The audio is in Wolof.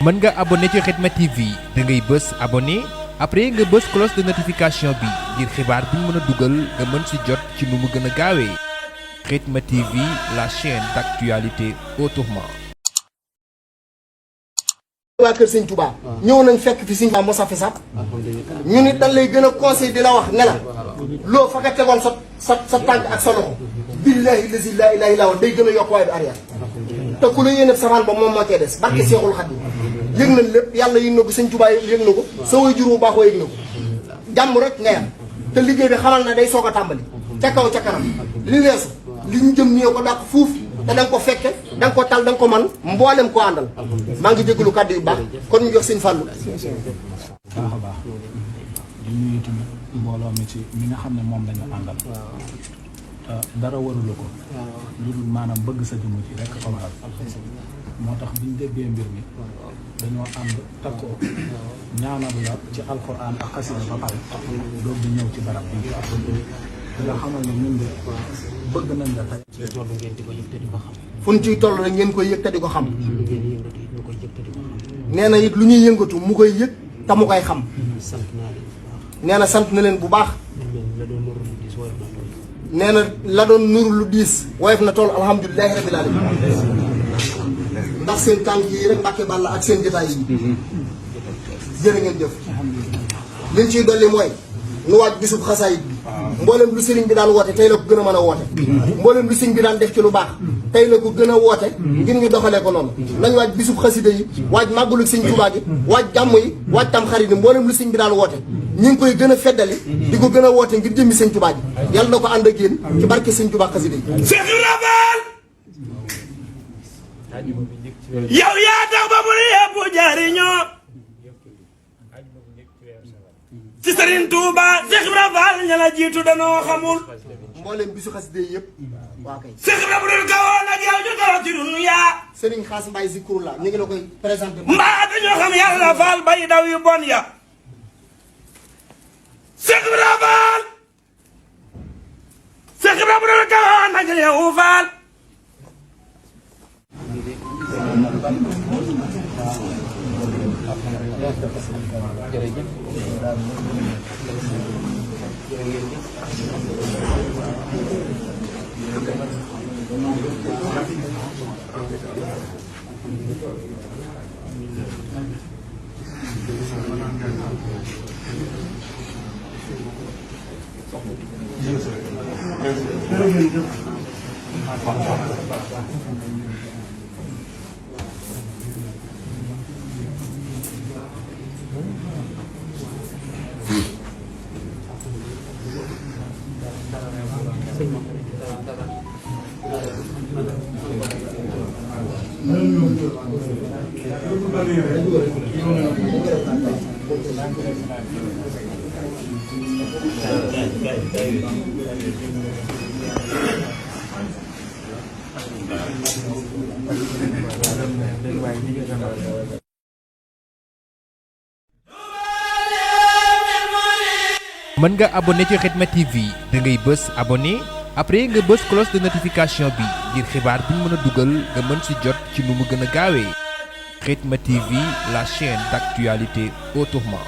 mën nga abonné ci Khidma TV da ngay bës abonné après nga bës cloche de notification bi ngir xibaar bu ñu mën a dugal nga mën ci jot ci nu mu gën a gaawee Khidma TV, la chaîne d'actualité autrement. waa kër sëñ Touba ñëw nañ fekk fi sëñ Touba mosa fi sax ñu nit dañ lay gën a conseil di la wax ne la loo fa nga tegoon sa tànk ak sa loxo billahi lazi la ilaha illa huwa day gën a yokk waaye du arrière te ku la yéene safaan ba moom moo cee des barke Seexul Xadiim yëg nañ lépp yàlla yëg na ko sëñ Touba yëg na ko sa way jur bu baax wa yëg na ko jàmm rek nga yam te liggéey bi xamal na day soog a tàmbali ca kaw ca kanam li weesu li ñu jëm nii ko dàq fuuf te da nga ko fekke da nga ko tal da nga ko man mboolem ko àndal maa ngi jégalu kàddu yu baax kon ñu jox sëñ Fallou. baax a baax di nuyu tamit mbooloo mi ci mi nga xam ne moom lañu àndal. dara warulu ko. lu dul maanaam bëgg sa jëmm ji rek ko waral. moo tax biñ déggee mbir mi dañoo ànd takkoo ñaanal la ci alxuraan ak xasida ba pare doog di ñëw ci barab bi nga xamal ne ñun de bëgg nañ la tey. fu ñu ciy toll rek ngeen koy yëg te di ko xam. nee na it lu ñuy yëngatu mu koy yëg te mu koy xam. nee na sant na leen bu baax. nee na la doon nuru lu diis woyof na tool alhamdulilahi rabbil alamin ndax seen tànk yi rek Mbàkke Bàlla ak seen jotaay yi jërë ngeen jëf. liñ ciy dolli mooy nu waaj bisub xasaayit bi mboolem lu sëriñ bi daan woote tey la ko gën a mën a woote mboolem lu sëriñ bi daan def ci lu baax tey la ko gën a woote ngir ñu doxalee ko noonu nañ waaj bisub xasida yi waaj màggalu sëriñ Tuubaa gi waaj jàmm yi waaj tam xarit yi mboolem lu sëriñ bi daan woote ñu ngi koy gën a feddali di ko gën a woote ngir jëmmi sëriñ Tuubaa ji yàlla na ko ànd ak yéen ci barke sëriñ Tuubaa xasida yi Cheikh Rabal yow yaa tax ba mu ne yëpp jariñoo ci Serigne Touba Cheikh Ibra Fall ña la jiitu danoo xamul mboolem bisu xasida yi yëpp waa kay Cheikh Ibra bu dul kawoon ak yow ñu kaw ci dunya sëriñ Xaas Mbaye Zikroulah ñu ngi la koy présenté mbaa dañoo xam yàlla Fall bay daw yu bon ya Cheikh Ibra Fall Cheikh Ibra bu dul kawoon ak yow Fall mën nga abonné ci Khidma TV da ngay bës abonné après nga bës cloche de notification bi ngir xibaar bu ñu mën a dugal nga mën ci jot ci nu mu gën a gaawee Khidma TV, la chaîne d'actualité autrement.